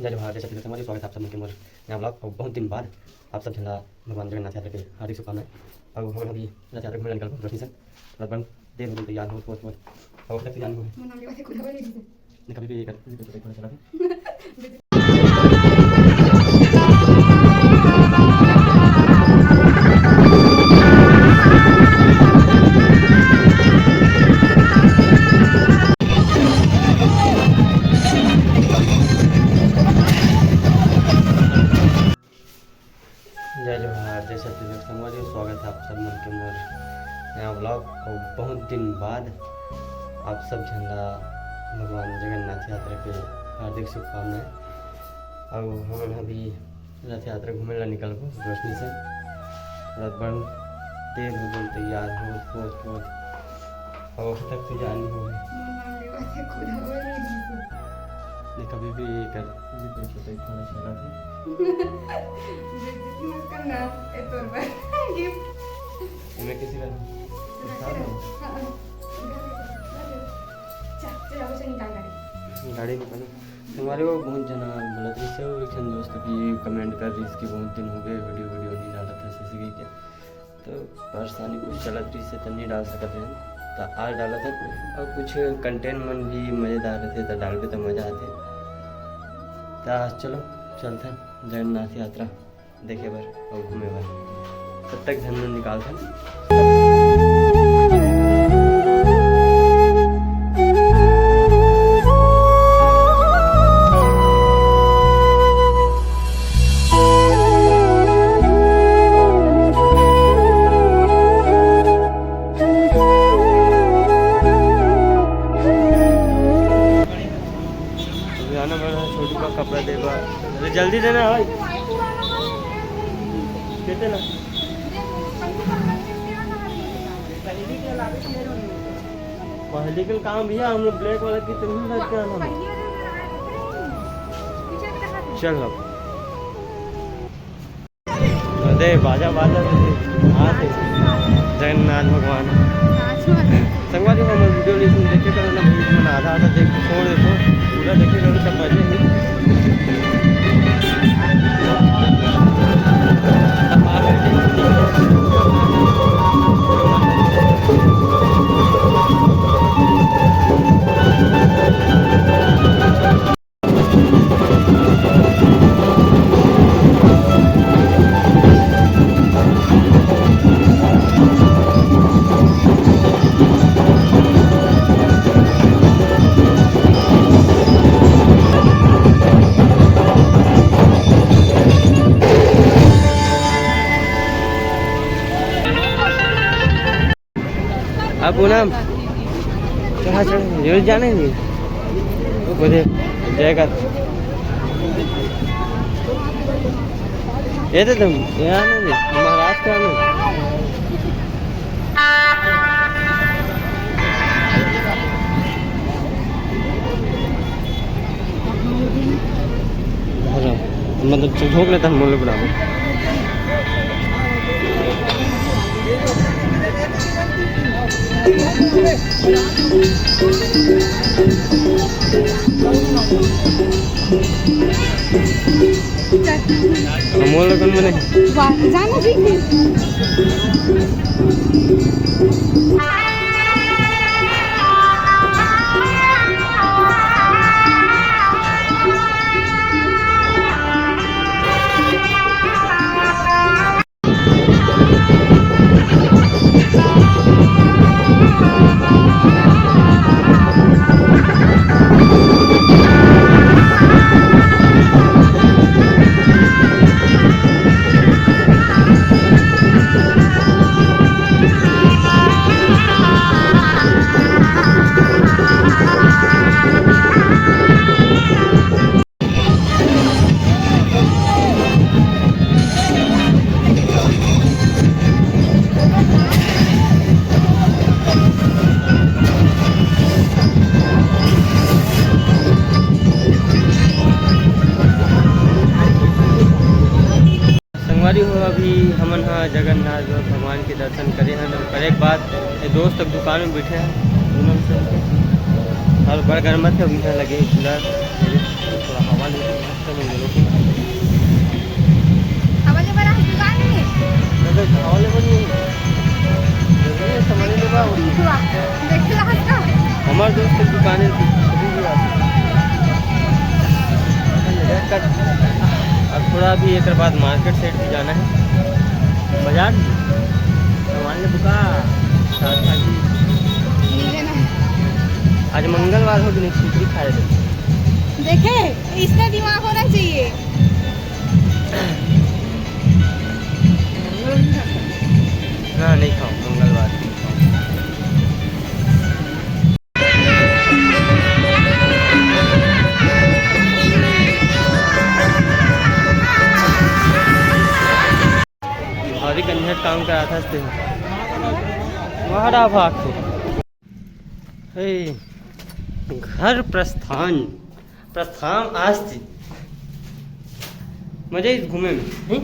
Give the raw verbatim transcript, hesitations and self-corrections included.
जय जोहार, जय छत्तीसगढ़ संगवारी, स्वागत है आप सब मन के मोर नया vlog। और बहुत दिन बाद आप सब झन ला भगवान जगन्नाथ यात्रा के हार्दिक शुभकामनाएं। और हम अभी रथ यात्रा घूमे ला निकल रोशनी से, रथ बन देर हो गई तैयार होत होत होत, और तक तैयार नहीं हुए। मोर नाम लेवा के खुद हवा नहीं दीजिए। नहीं, कभी भी ये कर, कभी भी कर, थोड़ा चला दे। जय जोहार, जय छत्तीसगढ़ संगवारी, स्वागत है आप सब मन के मोर नया vlog। और बहुत दिन बाद आप सब झन ला भगवान जगन्नाथ यात्रा के हार्दिक शुभकामनाएं। और हमन अभी रथ यात्रा घूमे ला निकलबो रोशनी से। रथ बन देर हो गई तैयार होत होत होत। अब अभी तक तैयार नहीं हुए। मोर नाम लेवा से खुद हवा नहीं दीजिए। नहीं, कभी भी ये कर, ये कर, छोटा ही थोड़ा सा रख। बेइज्जती मत करना, ये तोर बर gift। ये मैं किसी का नहीं? हाँ, हाँ। जा, चल, अब उसे निकाल गाड़ी। गाड़ी निकालो। हमारे वो बहुत जना बोलत रहिस हे, एक झन दोस्त भी comment कर रहिस कि बहुत दिन हो गए video, video नहीं डालत हे, ऐसे कि क्या। तो परेशानी कुछ चलत रहिस हे, तो नहीं डाल सकत रहे, तो आज डालत हे। और कुछ content मन भी मज़ेदार रहते, तो डालबे तो मज़ा आते। तो आज चलो, चलते हैं जगन्नाथ यात्रा देखे बर और घूमे बर। तब तक धन धन निकालथन। अभी आना पड़ा छोटू का कपड़ा देबा। अरे जल्दी देना भाई। कितने ना? पहले के काम भैया, हम लोग black वाला की तो नहीं रखते हैं हम। चल अब। अरे बाजा बाजा। हाँ, थे जगन्नाथ भगवान। संगवारी हो, हमर video लेकिन देखे करो ना, video में आधा आधा देख छोड़ देतो, पूरा देखे करो, सब मजे ही। अब पूनम, कहाँ चढ़े? ये जाने नहीं। वो दे, जाएगा। ये तो तुम, यहाँ नहीं, महाराष्ट्र में। मतलब, झोंक लेता है, मुँह बराबर। हम वो लोगन मने। वाह, जाना जी। संगवारी हो, अभी हमन ह जगन्नाथ भगवान के दर्शन करे हन। करे के बाद ये दोस्त अब दुकान में बैठे हैं, पूनम से। और बड़ गर्म मत है, अभी यहाँ लगे कूलर, थोड़ा हवा ले। हमन ले बर आज दुकान में। अबे, खावा ले बनी। जरूरी है, सामान ले बा। देखला, देखला हंस का। हमार दोस्त के दुकान है, अभी भी आ सकते हैं। अब थोड़ा अभी एक बाद मार्केट साइड भी जाना है, बाजार भी। सामान ले बुका, साथ साथ ही। नहीं लेना है। आज मंगलवार हो, दिन छुट्टी खाए थे। देखे, इसका दिमाग होना चाहिए। ना, नहीं खाऊं, मंगलवार नहीं खाऊं। भारी कंझट काम करा था इससे। वाह रा भाग तो। हे, घर प्रस्थान, प्रस्थान आस्ति। मजा इस घूमे में, नहीं?